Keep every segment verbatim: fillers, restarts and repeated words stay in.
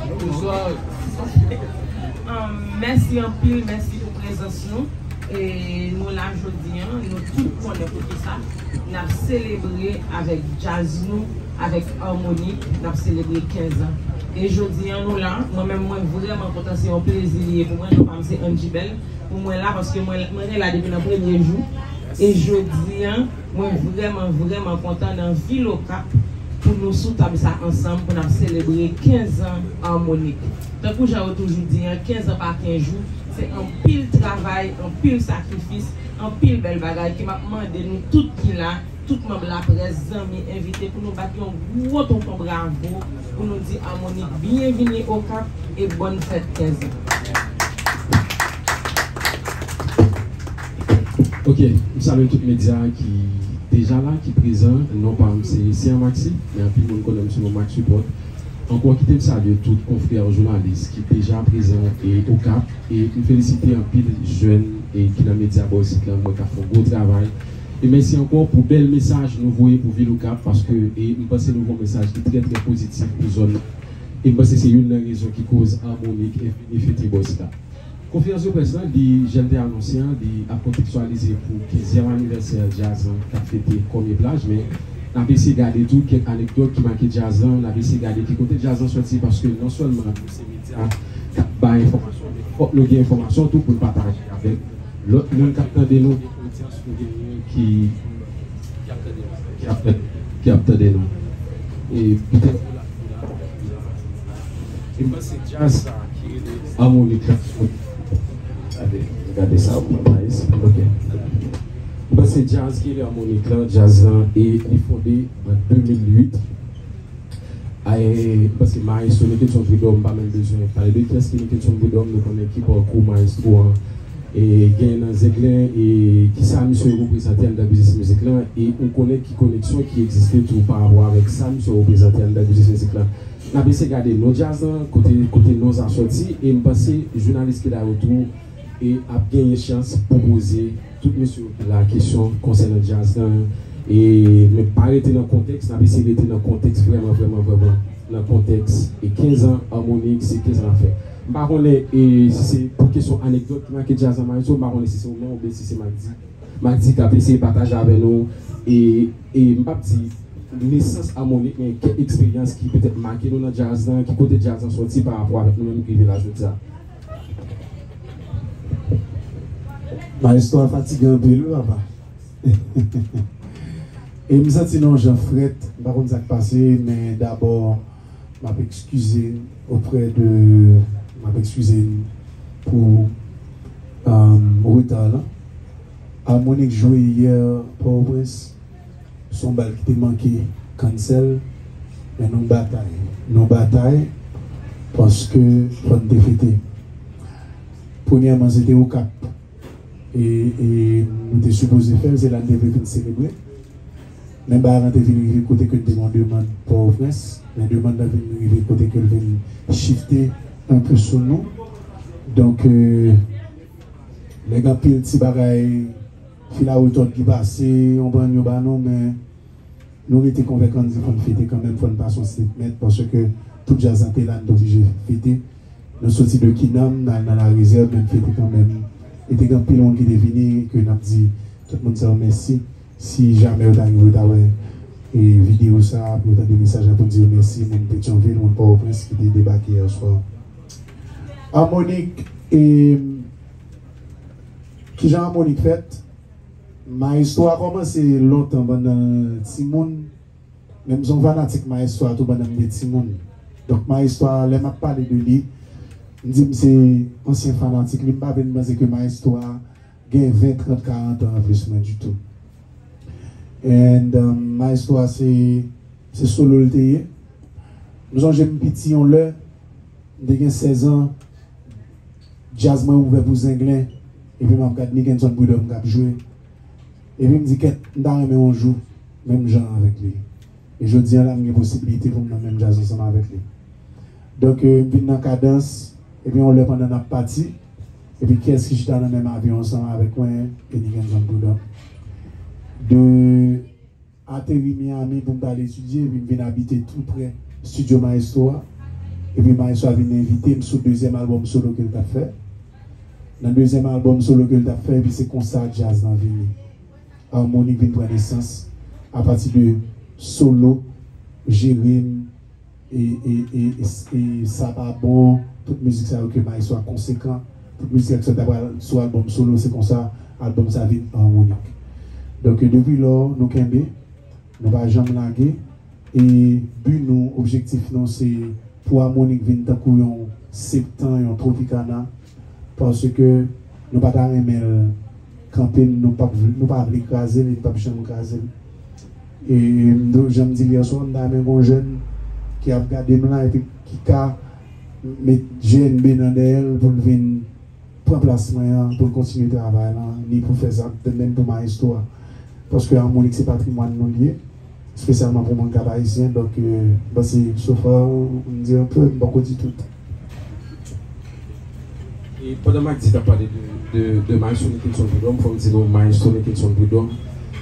Bonswa. Um, mèsi anpil, mèsi pou prezans nou. E nou la jodi a, nou tout konnen poukisa n ap selebre avèk djaz nou, avèk Harmonik, n ap selebre kenz an. E jodi a, nou la, mwen menm, mwen vrèman kontan, se yon plezi li ye pou mwen. Non pa m se Angie Bell. Pou mwen la, paske mwen, mwen te la depi nan premye jou. E jodi a, mwen vrèman, vrèman kontan nan vil Okap pou nou sou tab sa ansanm, pou n ap selebre kenz an Harmonik. Tankou jan yo toujou di an, kenz an pa kenz jou, se anpil travay, anpil sakrifis, anpil bèl bagay ke m ap mande nou tout ki la, tout manm laprès, zanmi, envite, pou nou bat yon gwo tonton bravo, pou nou di Harmonik byenvini Okap e bòn fèt kenz an. Ok, m salye tout medya ki deja la, ki prezan. Non pa m se Sean Maxi, men anpil moun konnen m sou non Max Report. Ankò, kite m salye tout konfrè jounalis ki deja prezan e Okap. E m felisite anpil jèn e ki nan medya bò isit la, m wè k ap fè yon gwo travay. E mèsi ankò pou bèl mesaj nou voye pou vil Okap, paske e m panse nou voye yon mesaj ki trè, trè pozitif pou zòn nan. E m panse se youn nan rezon ki koz Harmonik e vini fete bò isit la. Konferans de près la, li, jan n te anonse an, li ap kontekstyalize pou kenzyèm anivèsè djaz lan k ap fete Kòmye Plaj, men n ap eseye gade tou kèk anekdòt ki make djaz lan, n ap eseye gade ki kote djaz lan sòti, paske non sèlman nou se medya k ap bay enfòmasyon, men fòk nou gen enfòmasyon tou pou n pataje avèk lòt moun k ap tande nou, odyans nou genyen ki, ki ap, ki ap tande nou. E petèt, e m panse djaz sa ki rele Harmonik la, gade, gade sa, ou pran Maes, ok. M panse djaz ki rele Harmonik la, djaz lan, e li fonde an de mil uit. Ay, m panse Maestro Nickenson Prud'homme, m pa menm bezwen pale de kiyès ki Nickenson Prud'homme, nou konnen ki pakou Maestro an e gen nan Zenglen, e kisa misye reprezante anndan biznis mizik lan, e ou konnen ki koneksyon ki egziste tou pa rapò avèk sa misye reprezante anndan biznis mizik lan. N ap eseye gade non djaz lan, kote, kote non sa sòti, e m panse jounalis ki la yo tou e ap genyen chans pou poze tout mesye yo ki la kesyon konsènan djaz lan. E, men pa rete nan kontèks, n ap eseye rete nan kontèks vrèman, vrèman, vrèman, nan kontèks e kenz an Harmonik, se kenz an afè. M pa konnen e, si se pou kesyon anekdòt ki make djaz lan Maestro, m pa konnen si se ou menm oubyen si se Magdi. Magdi k ap eseye pataje avè nou e, e m p ap di nesans Harmonik, men kèk eksperyans ki petèt make nou nan djaz lan, ki kote djaz lan sòti pa rapò avèk nou menm ki rive la jodi a. Maestro a fatige anpil wi papa. E m santi n yon jan frèt, m pa konn sa k pase, men dabò m ap eskize n oprè de, m ap eskize n pou, um, reta lan. Harmonik jwe yè Pòtoprens, se yon bal ki te manke cancel, men nou batay. Nou batay paske fò n te fete. Premyèman, se te Okap. E, e nou te sipoze fè l, se la n te vle vin selebre. Men bagay lan te vin rive kote ke n te gen yon demann Pòtoprens, men demann lan vin rive kote ke l vin shifte un peu sou nou. Donk, euh, nèg anpil ti bagay, fil a retòd ki pase, yon bann yo ba nou, men nou rete konvenkan, n di fò n fete kanmenm, fò n pase yon statement, paske tout djaz lan te la, n te oblije fete. Nou soti de Kinam, n al nan Larezèv, men n fete kanmenm. E te gen anpil moun ki te vini, ke n ap di tout moun sa yo mèsi. Si jamè yo ta rive, yo ta wè, e, videyo sa, pou yo tande mesaj la, pou n di yo mèsi, moun Petyonvil, moun Pòtoprens ki te debake yè swa. Harmonik, e, kijan Harmonik fèt? Maestro a kòmanse lontan pandan l timoun. Men m se yon fanatik Maestro a tou pandan m te timoun. Donk, Maestro a, lè m ap pale de li, m di m se ansyen fanatik li. M pa vle n panse ke Maestro a gen ven, trant, karant an an plis mwen ditou. And, um, Maestro a se, se solo l te ye. M sonje m piti yon lè, m te gen sèz an, djaz mwen ouvè pou Zenglen, epi m ap gad Nickenson Prud'homme k ap jwe. Epi m di, kèt, m ta renmen yon jou, menm jan avèk li. E jodi a la, m gen posibilite pou m nan menm djaz ansanm avèk li. Donk, euh, m vin nan Kadans, epi yon lè pandan n ap pati, epi kiyès ki chita nan menm avyon ansanm avèk mwen, e Nickenson Prud'homme. De ateri Miami pou m t al etidye, epi m vin abite tou prè estidyo Maestro a. Epi Maestro a vin envite m sou dezyèm albòm solo ke l t ap fè. Nan dezyèm albòm solo ke l t ap fè, epi se konsa djaz lan vini. Armonik vin pran nesans apati de solo, Jerem, e, e, e, e, e Sa Pa Bon, tout mizik sa yo ke Maestro a konsekan, tout mizik sa ki sot apre sou albòm solo, se konsa albòm sa vin Armonik. Donk, depi lò, nou kenbe, nou pa janm lage, e bi nou, objektif nou, se pou Armonik vin tankou yon Septan, yon Tropicana, paske nou pa ta renmen l kanpe, nou p ap, nou pa vle kraze l, e n p ap janm kraze l. E m, jan m di l yè swa, m ta renmen gen yon jèn ki ap gade m la, epi ki ka met G N B nan dèyè l pou l vin pran plas mwen an, pou l kontinye travay lan, ni pou fè sa, de menm pou Maestro a. Paske Armonik se patrimwàn nou l ye, espesyalman pou moun k ap ayisyen. Donk, euh, m panse, so far, m di anpe, m poko di tout. E pandan Magdi t ap pale de, de, de Maestro Nickenson Prud'homme, fò m di nou Maestro Nickenson Prud'homme,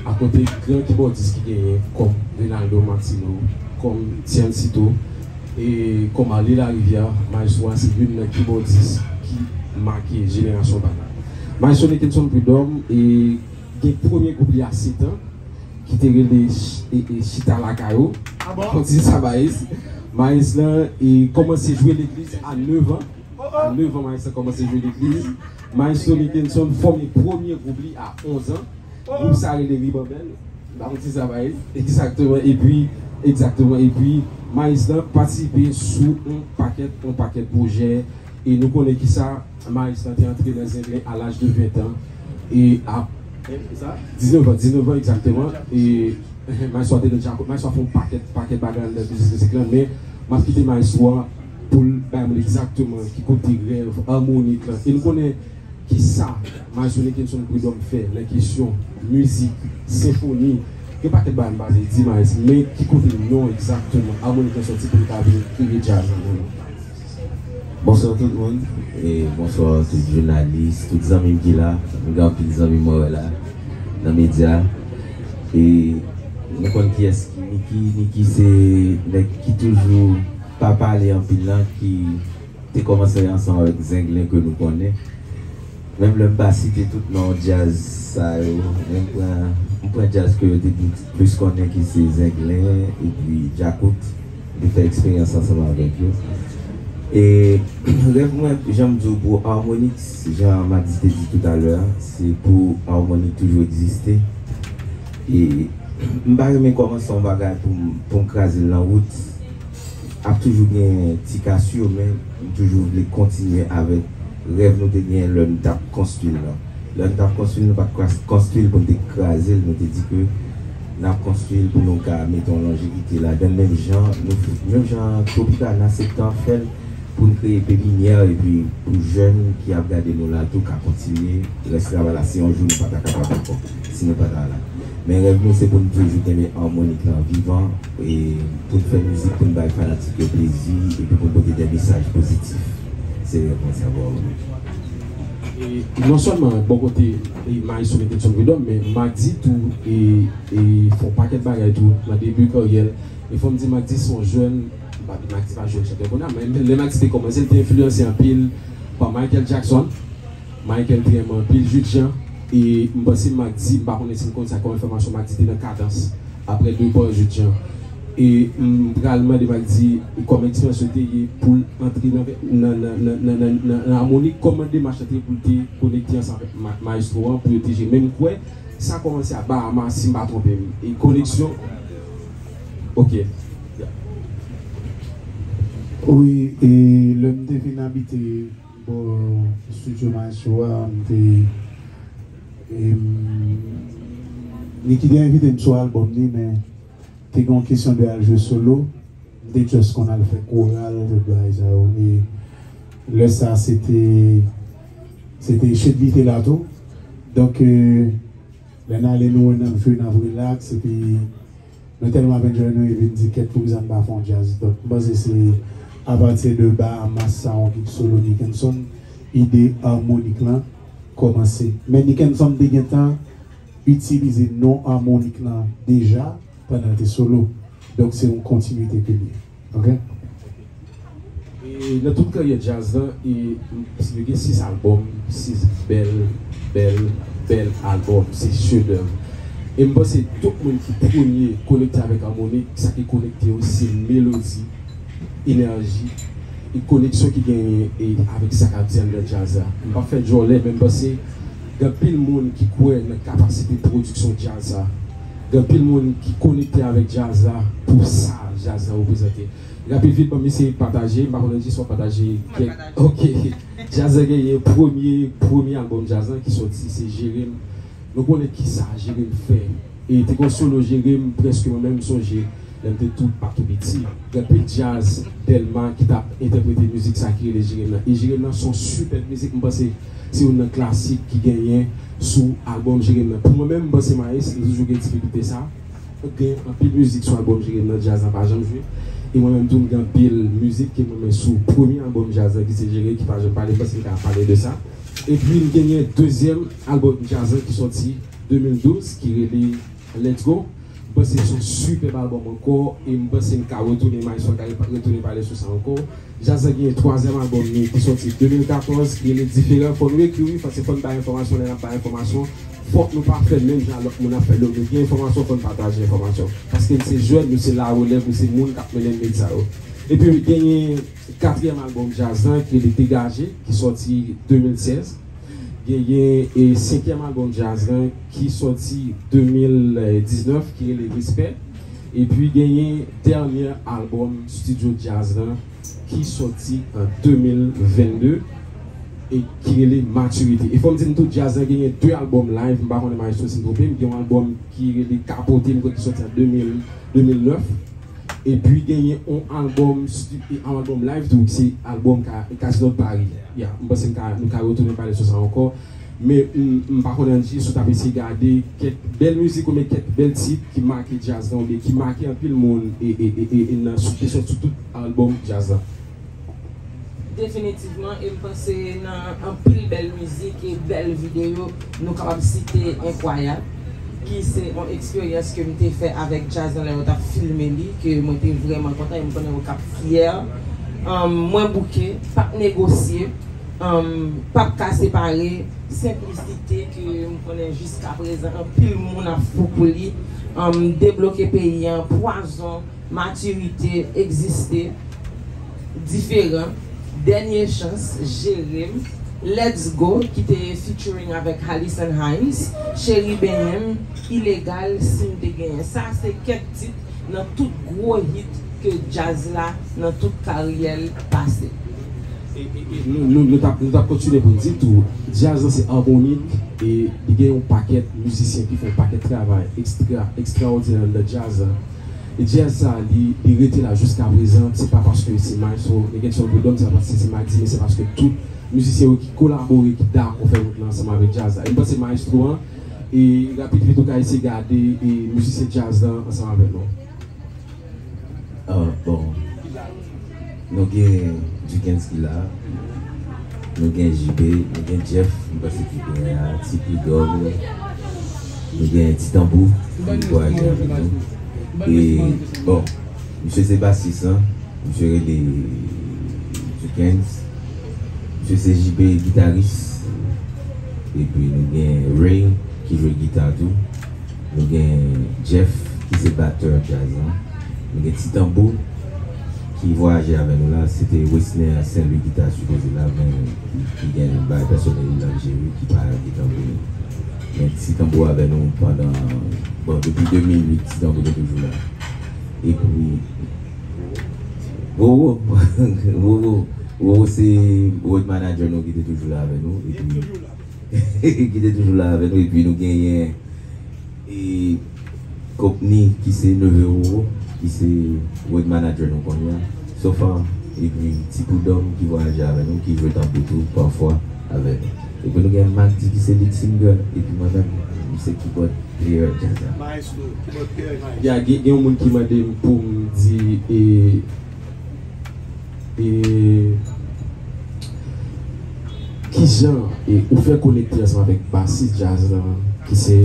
akote gran kibòdis ki genyen kòm Reynaldo Martino, kòm Tiancito, e kòm Arly Larivière, Maestro a se youn nan kibòdis ki make jenerasyon pa l la. Maestro Nickenson Prud'homme e gen premye gwoup li a sèt an, ki te rele Ch- e, e Chita Lakay ou. Fò m di sa Maes. Maes lan e kòmanse jwe legliz a nèf an. A nèf an Maes lan kòmanse jwe legliz. Maestro Nickenson fòme premye gwoup li a onz an. Gwoup sa rele Ribanbèl. Fò m di sa Maes. Egzakteman. Epi, egzakteman. Epi Maes lan patisipe sou yon pakèt, yon pakèt pwojè. E nou konnen kisa Maes lan te antre nan Zenglen a laj de ven an. E a diznèf an, diznèf an egzakteman. E Maes lan te nan Djakout. Maes lan fè yon pakèt, pakèt bagay anndan biznis mizik lan, men m ap kite Maes lan pou l bay moun egzakteman ki kote rèv Armonik lan. E nou konnen kisa Maes lan Nickenson Prud'homme fè nan kesyon mizik, senfoni. Gen pakèt bagay m pa vle di Maes, men ki kote non egzakteman Armonik lan sòti pou l ka vin kreye djaz lan pou nou. Bonswa tout moun, e bonswa tout jounalis, tout zanmi m ki la. M gen anpil zanmi mwen wè la nan medya. E nou konn kiyès ki Niki. Niki se nèg ki toujou pa pale anpil lan, ki te kòmanse ansanm avèk Zenglen ke nou konnen. Menm lè m pa site tout non djaz sa yo, men m pran, m pran djaz ke yo te plis konnen ki se Zenglen epi Djakout. M te fè eksperyans ansanm avèk yo. E rèv mwen, jan m di w, pou Armonix, jan Madi te di toutalè a, se pou Armonix toujou egziste. E m pa renmen kòmanse yon bagay pou m, pou m kraze l nan wout. Ap toujou gen ti kas yo, men m toujou vle kontinye avèk rèv nou te genyen lè n t ap konstwi l lan. Lè n t ap konstwi l, nou pa t kras- konstwi l pou n te kraze l, nou te di ke n ap konstwi l pou nou ka mete yon lonjevite ladan l, menm jan nou, menm jan Tropicana, Septan fè l, pou n kreye pepinye epi pou jèn ki ap gade nou la tou ka kontinye rès travay la si yon jou nou pa ta kapab ankò, si nou pa ta la. Men rèv nou se pou n toujou kenbe Armonix lan vivan e pou n fè mizik pou n bay fanatik yo plezi epi pou n pote de mesaj pozitif. Se rèv mwen sa pou Armonix. E non sèlman bò kote e Maes lan Nickenson Prud'homme, men Madi tou e, e fè yon pakèt bagay tou nan debi karyè l. E fò m di Madi se yon jèn, m pa di Madi pa jèn chantè kounye a, men lè Madi te kòmanse, l te enfliyanse anpil pa Michael Jackson. Michael te renmen anpil Jude Jean. E m panse Madi, m pa konnen si m konn sa kòm enfòmasyon, Madi te nan Kadans apre depa Jude Jean. E m pral mande Madi kòman eksperyans yo te ye pou l antre nan, nan, nan, nan, nan, nan, nan Armonix, kòman demach lan te ye pou l te konekte ansanm avèk ma- maestro an pou yo te jwe. Men m kwè sa kòmanse a Bahamas, si m pa twonpe m. E koneksyon. Ok. Wi, e lè m te vin abite bò estidyo Maestro a, m te, e m, Niki te envite m sou albòm li, men te gen yon kesyon de al jwe solo. M te just konn al fè koral, tout bagay sa yo. E lè sa, se te, se te Shedly te la tou. Donk, e, lè n ale, nou wè n ap jwe, n ap rilaks, epi nou tèlman ap enjoy nou, epi n di, kèt, poukisa n pa fè yon djaz? Donk, m panse se apati de Bahamas sa, yon gig solo Nickenson, ide Armonix lan kòmanse. Men Nickenson te gentan itilize non Armonix lan deja pandan l te solo. Donk, se yon kontinite ke l ye. Ok? E nan tout karyè djaz lan, e, m gen sis albòm, sis bèl, bèl, bèl albòm, se chedèv. E m panse tout moun ki premye konekte avèk Harmonik, sa ki konekte yo se melodi, enèji, e koneksyon ki genyen e avèk sa k ap di anndan djaz la. M p ap fè djòlè, men m panse gen anpil moun ki kwè nan kapasite pwodiksyon djaz la. Gen anpil moun ki konekte avèk djaz la pou sa djaz la reprezante. Rapid vit, ban m eseye pataje. M pa konnen si w ap pataje. Mwen kèk pataje. Ok. Djaz la genyen premye, premye albòm djaz lan ki sòti, se Jere m. Nou konnen ki sa Jere m fè. E te gen solo Jere m, prèske mwen menm m sonje lè m te tou, pa tou piti. Gen anpil djaz Dèlma ki t ap entèprete mizik sa ki rele Jere m nan. E Jere m nan se yon sipèb mizik, m panse se youn nan klasik ki genyen sou albòm Jere m nan. Pou mwen menm, m panse Maes, li toujou gen tipibite sa. Gen anpil mizik sou albòm Jere m nan, djaz la pa janm jwe. E mwen menm tou, m gen anpil mizik ke mwen men sou premye albòm djaz la ki se Jere ki pa janm pale, m panse m ka pale de sa. Epi m genyen dezyèm albòm djaz la ki sòti de mil douz ki rele Let's Go. M panse se yon sipèb albòm ankò e m panse m ka retounen, Maestro ka retounen pale sou sa ankò. Djaz la gen twazyèm albòm li ki sòti de mil katòz ki rele Diferan. Fò nou ekri wi, fò se fò n bay enfòmasyon lè n ap bay enfòmasyon. Fòk nou pa fè menm jan lòt moun ap fè l yo. Nou gen enfòmasyon, fò n pataje enfòmasyon. Paske n se jèn, nou se larelèv, nou se moun k ap mennen nèg sa yo. Epi genyen katriyèm albòm djaz lan ki rele Degaje, ki sòti de mil sèz. Genyen e senkyèm albòm djaz lan ki sòti de mil diznèf, ki rele Respè. Epi genyen dènyè albòm estidyo djaz lan ki sòti an de mil vennde e ki rele Matirite. E fò m di n tou, djaz lan genyen de albòm live, m pa konnen Maestro si m twonpe m, gen yon albòm ki rele Kapote, m kwè ki sòti an de mil, de mil nèf. Epi genyen yon albòm, stu- yon albòm live tou, se albòm Ka- Casino de Paris. Ya, m panse m ka, nou ka retounen pale sou sa ankò. Men m, m pa konnen Angie, si w t ap eseye gade kèk bèl mizik oubyen kèk bèl tit ki make djaz lan oubyen ki make anpil moun e, e, e, e, e nan, sou, ki sòti sou tout albòm djaz lan. Definitivman, e m panse nan anpil bèl mizik e bèl videyo, nou kapab site Enkwayab, ki se yon eksperyans ke m te fè avèk djaz lan lè yo t ap filme li, ke mwen te vrèman kontan e m konnen yo k ap fyè. Anm, mwen bouke, p ap negosye, anm, p ap ka separe, senplisite ke m konnen jiskaprezan anpil moun ap fou pou li, anm, debloke peyi an, pwazon, Matirite, Egziste, Diferan, Dènye Chans, Jere m, Let's Go ki te featuring avèk Hallyson Hines, Cheri Benyen m, Ilegal, Si m te genyen. Sa se kèk tit nan tout gwo hit ke djaz la nan tout karyè l pase. E, e, e, nou, nou, nou t ap, nou t ap kontinye pou n di tou, djaz lan se Harmonik e li gen yon pakèt mizisyen ki fè yon pakèt travay ekstra, ekstraòdinè anndan djaz la. E djaz sa, li, li rete la jiskaprezan, se pa paske se Maestro Negenson Prud'homme, se pa paske se Max, men se paske tout mizisyen yo ki kolabore, ki dakò fè wout lan ansanm avèk djaz la. E m panse Maestro an, e rapid vit ou ka eseye gade e mizisyen djaz lan ansanm avèk nou. Ah, bon. Nou gen Duckens ki la. Nou gen J B, nou gen Jeff, m panse ki gen a, Ti Pidòm. Nou gen Ti Tanbou, ki vwayaje avèk nou. E, bon, misye se basis lan, misye rele Duckens. Misye se J B gitaris. Epi nou gen Ray, ki jwe gita tou. Nou gen Jeff, ki se batè djaz lan. Nou gen Ti Tanbou, ki vwayaje avè nou la. Se te Wesner Saint Louis ki ta sipoze la, men ki gen bagay pèsonèl li l ap jere, ki pa gen tan pou li. Men Ti Tanbou avè nou pandan, bon, depi de mil uit, Ti Tanbou te toujou la. Epi, Roro, Roro, Roro se road manager nou ki te toujou la avè nou. Epi, ki te toujou la avè nou, epi nou genyen e Kopni ki se neve Roro, ki se road manager nou kounye a, Sofa, epi Ti Prud'homme ki vwayaje avè nou, ki jwe tanbou tou pafwa avè nou. Epi nou gen Magdi ki se lead singer, epi mwen menm, m se keyboard player djaz la. Maestro, keyboard player, maestro. Ya, gen, gen yon moun ki mande m pou m di e E kijan e, ou fè konekte ansanm avèk basis djaz lan, ki se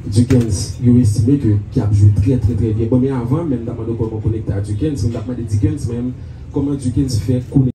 Duckens, yo estime ke, ki ap jwe trè, trè, trè byen. Bon, men avan menm, m t ap mande w kòman w konekte a Duckens, men m t ap mande Duckens menm, Kòman Dickens fè konnen